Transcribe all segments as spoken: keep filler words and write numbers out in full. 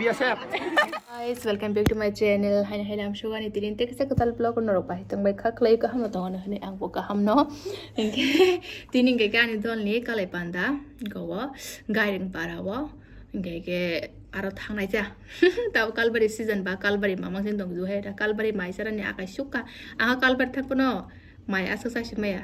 B S F. Guys, welcome back to my channel. Haini haini ang sugani tini tei kisa kwtal vlog norok bai tongbai kha khlai kaham no tongo hwnwi ang bo kaham no. Hinkhe tini hinkhe ani dol ni kalai panda gowo Gairing para o. Hinkhe ke aro thangnai cha. Tabo kalbari season ba kalbari mamang sin tong ju hai da kalbari mai sara ni akai sukha. Aha kalbari thang kono mai aswk sa si maya.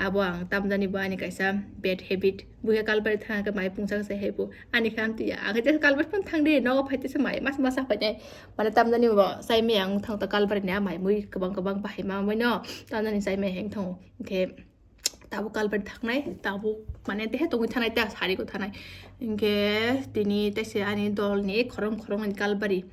Abo ang tamjani bo ani kaisa bad habit. Buya kalbari thang khe mai pungsa khe sai hai bo. Ani khe amtwi ya. Ang khe kalbari phano thang de nogo phai tesa mai mas mas phai nai. Mane tamjani bo sai maya ang thang ta kalbari ni amai mui kwbang kwbang bahai ma mui no. Tamjani sai maya heng thang. Hinkhe tabuk kalbari thangnai, tabuk mane tehe tongwi thangnai, ta sari ko thangnai. Hinkhe tini tei se ani dol ni khorong khorong ni kalbari.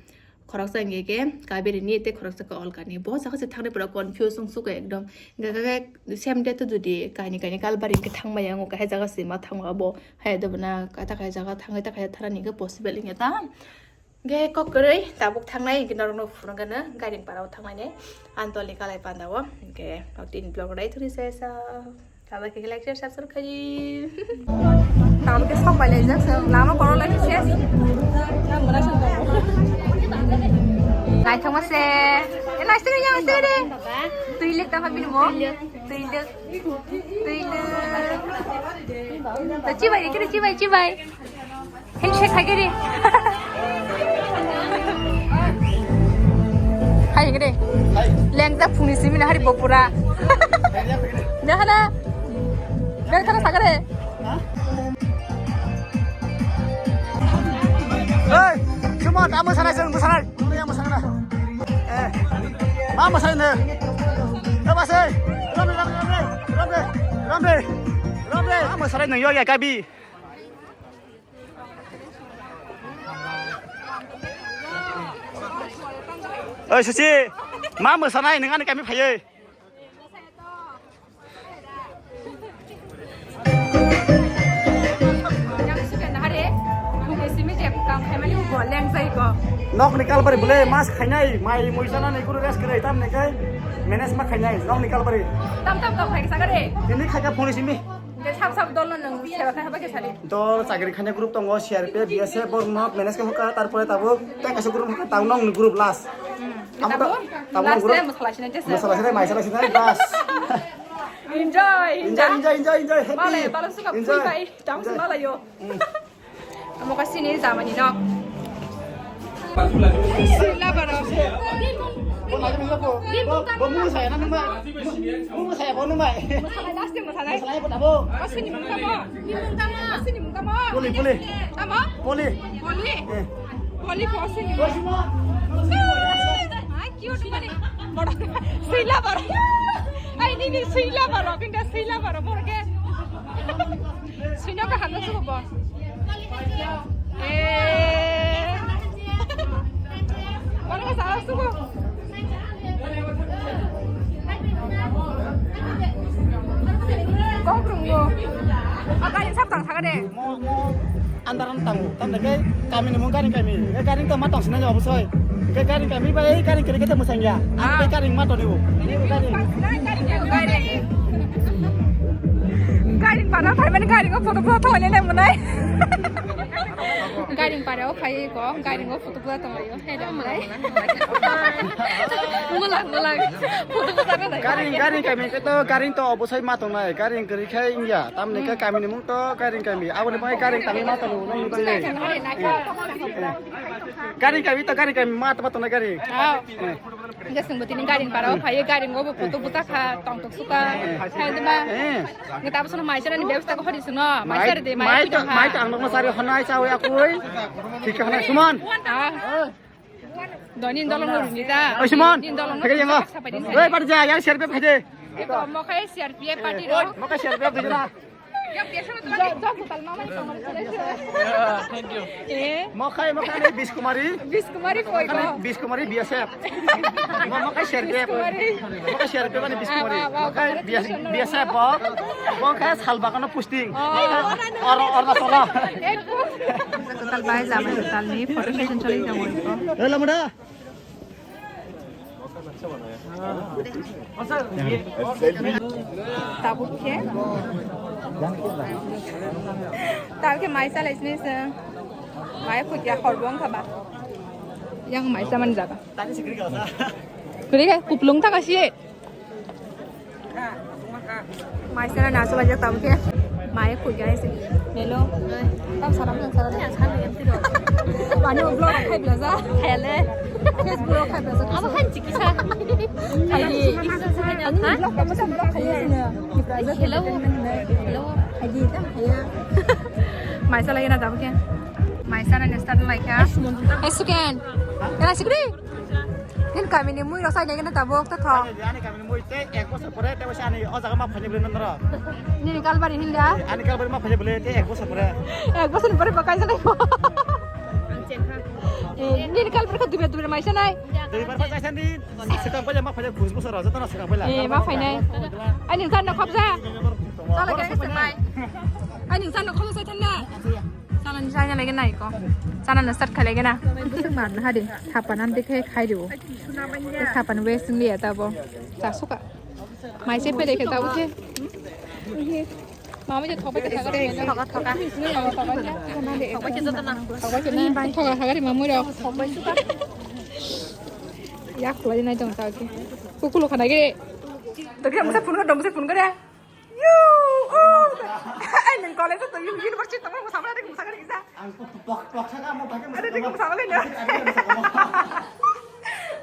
Khoroksa hinkhe ke kabiri ni tei khoroksa ka olka ni. Bo saka se thangnai pura confuse wng suka ekdom. Hinkhe ke same day to jodi kaini kaini kalbari hinkhe thangmaya wng kha, hai jaga se ma thangma bo. Hai dobna kata kai jaga thangwi ta kai tharani hinkhe possible hinkhe ta. Ge kok kwrwi tabuk thangnai, hinkhe norokno phunukgano Gairing parao thangnai ne. Antoli kalai pandao, hinkhe nok tin vlog rai thuri se sa. Tabuk khe like, share, subscribe khai. Tabuk khe sok pai laijak, lama koro lai se. Naithok ma se. E naisik yang se de. Twi lek ta phabini mo. Twi lek. Twi lek. Chibai, kiri chibai, chibai. Handshake khai kiri. Hai kiri. Lengjak phungni simi na hari bopura. Dehana. Dehana sakare. Hey, come on, kamu sana, sana, sana. Yang masang na. Eh. Ma masang na. Apa sih? Rambe, rambe, rambe. Rambe. Rambe. Rambe. Ma masang na yo ya kabi. Oi, Susi. Ma masang na nang ani kami phaiye. Yang suka nahare, bukan simi je kam khaimani ubo leng jai ko. Nok ni kalbari bole mas khainai, mai mui sana ni guru rest kere tam ne kai, manage ma khainai, nok ni kalbari. Tam tam tam khai sakare. Ini khai ka phone simi. Je sab sab dol nang seba khai haba ke sari. Dol chakri khane group tongo, C R P F, B S F, bor nok manage ka hoka, tarpore tabo, tei kaisa group hoka, tang nok ni group last. Amo ta, amo last guru. Day masala sini aja. Masala sini, masala sini, bas. Enjoy, enjoy, enjoy, enjoy, enjoy, happy. Bale, bale suka. Enjoy. Kui bai, dam enjoy. Sini bala yo. Hmm. Amo ka sini jamani no. Sila baro. Bo lagi ni bo. Bo, bo mu saya na nang bai. Mu saya bo nang bai. Masala last day masala. Masala bo tabo. Asini mung tamo. Asini mung tamo. Poli, poli. Tamo? Poli. Poli. Eh. Poli ko asini. Ai, cute mani. Boro. Sila baro. Ai, nini sila baro. Kinda sila baro. Boro ke. Sino ka handa suko bo. Eh. Boro ka sa suko. Kok rung bo. Agak yang sab tang saga de. Mo, mo, andaran tango. Tam de kai kami ni mung kari kami. Kai kari ta ma tong sina jawab soi. Kai kari kami bai kari kiri kita musang ya. Amo kai kari ma to diu. Kari. Kari pada pai mani kari ko foto foto hole le munai. Garing parao phai ko, garing o photo bula tong laio. Hello, malai. Mulak, mulak. Photo bula na. Garing, garing kami ke to, garing to obosai ma tong nai, garing kari khai ingya. Tam ne ke kami ni mung to garing kami. Abo ni bai garing kami ma tong nai. Garing kami to, garing kami ma to ma tong nai garing. Ah. Hingke chwngbo tini garing parao phaiyo, garing o bo photo bwchak kha, tongthok suka. Khaide ma. Eh. Nge tabuk sono mai chanani bebostha khe hori songno, mai chari de, mai mai to, mai to ang nokno chari honai chawi akui. Thik khe honai Suman. Ah. Doni dolong runi ta. Oi Suman. Ni dolong phege yango. Oi bar ja yang share pe phege. Iko mo khai C R P F party ro. Mo khai C R P F dujana. Thank you. Eh? Mokhai, mokhai ni Biskumari. Biskumari koi ko. Biskumari B S F. Mo-, mokhai serbe. Biskumari. Mokhai serbe mani Biskumari. Ah, wa, wa, mokhai wa, B S F bo. Mokhai Salbagano posting. Oh. Or, or na sola. Total bai jama total ni photo session choli tongo iko. Hello, mada. Tabuk khe. Tabuk khe mai salai sini se. Mai khutya horbo wngkha ba. Yang mai saman jaga. Kuri khe kuplung thaka si. Mai sana na soba jak tabuk khe. Mai khutya se. Hello. Tam salam salam. Ani vlog khai bla ja. Hele. Facebook khai bla ja. Abo khan chikisa. Ani. Ani vlog kamo sa vlog khai sini. Hello. Hello. Mai salai na tabuk khe. Mai sana ne start lai kha. Hey, Suken. Kana sikri? Nini kami ni mui rok sai khe na tabuk to thok. Ani kami ni mui tei ek bosor pore tei ani o jaga ma phani bole nandro. Nini kalbari hinda? Ani kalbari ma phani bole tei ek bosor pore. Ek bosor pore ba kaisa lai. Eh, nini kalbari kho dubra dubra mai sanai. Dui bar ba kaisa ni. Sekang pala ma phai khus bosor raja tana sekang pala. Eh, ma phainai. Ani nungsa no khobja. Chala khe se mai. Ani nungsa no khobja thanna. Chala ni saya lagi nai ko. Chala na start khalai gena. Busuk mar na hadi. Thapa nan dekhe khai dibo. Thapa no westing liya tabo. Cha suka. Mai se pele khe tabo khe. Mami je thokbai khe thokbai khe. Thoka, thoka. Thokbai khe joto na. Thokbai khe na. Thoka thokbai ri mamui rok. Thokbai suka. Yak khlai nai tong ta khe. Kukulo khana khe. Dokhe masa phone kar, masa phone kar. Yo! Oh! Ai, nang college to university to mo samra de musakar kisa. Ang pok pok pok saka mo bhage mo. Are de musakar le na.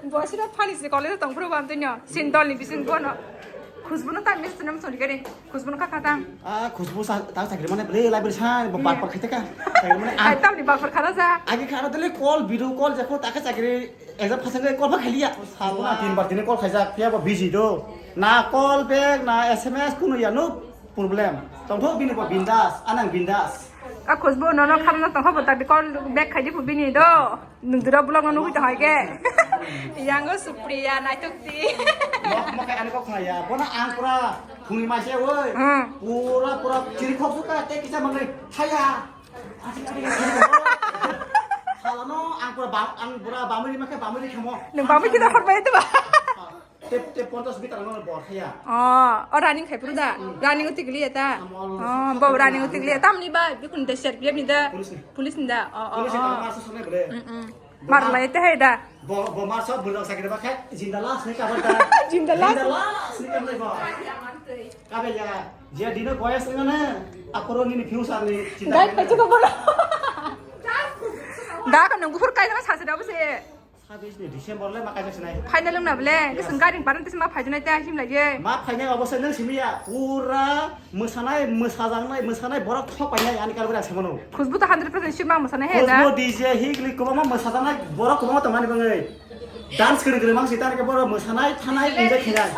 Bosi na phani se college tong phuru bam tinyo. Sin dol ni bisin bono. Khusbu no ta mis nam sori kare. Khusbu no kha kha tang. Ah, khusbu sa ta sakri mane ble library sa ba bar par khaita ka. Sakri mane ai tam ni bar par khara sa. Agi khara dele call, video call jako ta ka sakri. Exam phasang khe call pha khaliya. Sabuna tin bar tini call khaijak, phiya bo busy do. Na call back, na S M S, kunu ya, no problem. Tongtho bini bo bindas, anang bindas. A khusbu nono khamna tongkha bo tak call back khaidi phu bini do. Nung dura vlog no nugui tong hai ke. Yango Supriya naitok ti. Mok mok ani kok khaya. Bona ang pura phungni maise oi. Hmm. Pura pura chiri khok suka te kisa mangai thaya. Halano ang pura ba-, ang pura bamuri makhe bamuri khamo. Nung bamuri kita horbai itu ba? Tep, tep ponchas meter ano bor khaya. Oh, oh, running khai pura da. Running utik liya ta. Oh, bo running utik liya. Tamni ba, bikun da share biya ni da. Police ni. Police ni da. Oh, oh, police ni oh. Tama masa sone bre. Mm, mm. Mar lai te hai da. Bo, bo mar so burang sakit ba khe jinda las ni kabar da. Jinda las. Jinda las ni kabar ba. Kabe ya, je dino boyas ni na, akoro ni future ni chinta. Dai, kare. Pachu ko bolo. Da ka nung bukur kai na sa se da bo se. Sabis ni December le ma kai se nai. Final na ble, ke sung garing paran te ma phai nai te him lage. Ma phai nai obo se nung simi ya, pura mwsanai, mwsajaknai, mwsanai borok thok pai nai ani karbura se mano. Khusbu to hundred percent sure ma mwsanai he da. Khusbu D J higli kubama mwsajaknai borok kubama tongmani bangwi. Dance kwrwi kwrwi mang swi tani khe borok mwsanai thanai enjoy khainai.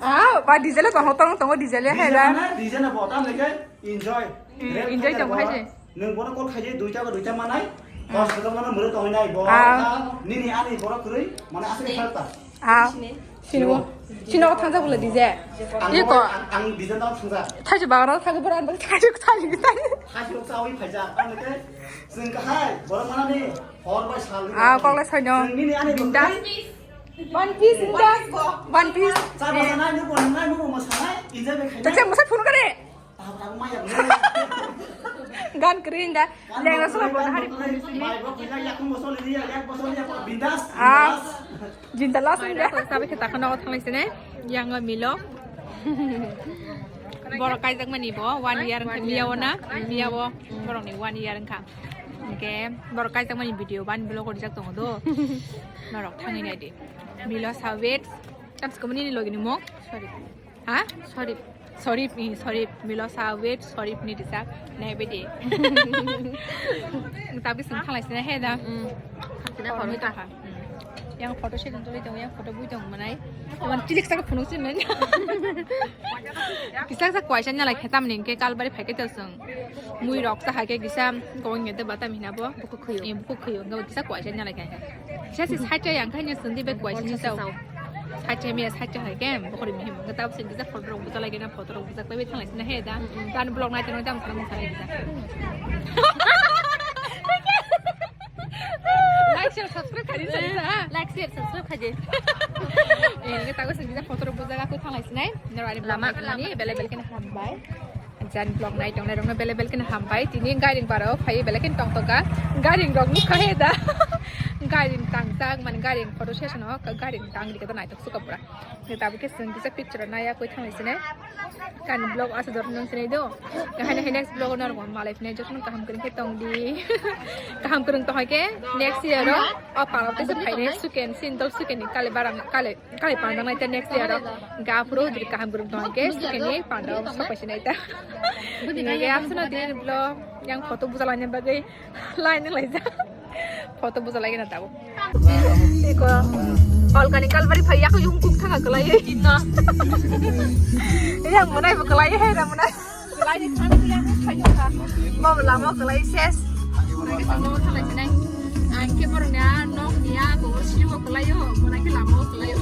Ah, ba D J le tongo, tongo, tongo D J le hai ba. D J na, D J na bo tam le khe enjoy. Hmm, enjoy tong hai se. Nwng bono call khaidi duita ba duita manai. Hmm. Hospital mano muro tong nai bo. Ah. Nini ani borok kwrwi mane asli khalta. Ah. Sino. Sino thangja bole D J. Ang iko. Ang, ang D J na thangja. Thaji bagara thagi bora ang thaji thagi thagi. Thaji rok sawi phaija. Ang le khe jeng kahai borok manani. Hor bai sal ni. Ah, kok le soino. Nini ani bindas. One piece bindas. One piece. Cha ba sanai, nubo nungnai, nubo mosanai, enjoy bai khainai. Tengsa mosa phone kare. Tahu tahu maya bole. Gan kering da. Leng rasa apa hari pun di sini. Ah, jinta las ini. Sabi kita kena orang lain sini. Yang Milo. Borok kaijak mani bo one year wngkha miya o na, miya o borok ni one year wngkha. Hingke borok kaijak mani video ban vlog rijak tongo do. Norok thangwi nai di. Milo sa wait. Tam sekomni ni logi ni mung. Sorry. Ha? Sorry. Sorry, eh, sorry. Milo sa wait. Sorry ni rijak. Nai bedi. Tapi sing khalai sini he da. Sini Kormi kormi ta. Yang photo session tuli tong, yang photo bui tong manai. Teman tilik sak phunuk sini. Kisa sa kwaisa nyala khe tamni hingke kalbari phaikhe to chwng. Mui rok sa haikhe kisa kowai ngete bata mina bo. Buku khuyo. Eh, buku khuyo. Nga kisa kwaisa nyala khe. Kisa si sacha yang kanya sendi be kwaisa ni sao. Sacha me sacha haikhe bokori mi him. Nga tab sendi sa photo rok buta lagi na photo rok buta kwe thanglai sina he da. Dan blog nai tang tam tang sa lagi da. Like, share, subscribe khaidi, sir, ha? Like, share, subscribe khaidi. Eh, nge tago sing kisa photo rok bujaga koi thanglai sinai. Nero ani lama lama ni bele bele kena hambai. Jan blog nai tongnai rokno bele bele kena hambai. Tini gairing baro phai bele kena tong toka. Gairing rok nukha he da. Gairing tang tang man gairing photo session o gairing tang dikhe da naitok suka pura. Nge tabu khe sing kisa picture naya koi thanglai sinai. Kani vlog asa jor nang sinai do. Kahani hai next vlog nang malai sinai jor nang kaham kering khe tong di. Kaham kering tong hai khe next year o o pala tesa phainai suken sin dol suken ni kale barang kale kale pandang nai ta next year o ga phuru diri kaham kering tong hai khe suken ni pandang sok pai sinai ta. Nge asuna din vlog yang photo bujala ni bagwi. Line ni laijak. Photo buja lagi na tabo. Iko. Balkani kalbari phai yak yung kuk thanga kalai. Yang manai bo kalai he na manai. Kalai ni khan yang kuk thai kha. Bo lama kalai ses. Mereka semua kalai senai. Angke baru nya nok nya bo siu kalai yo. Manai ke lama kalai yo.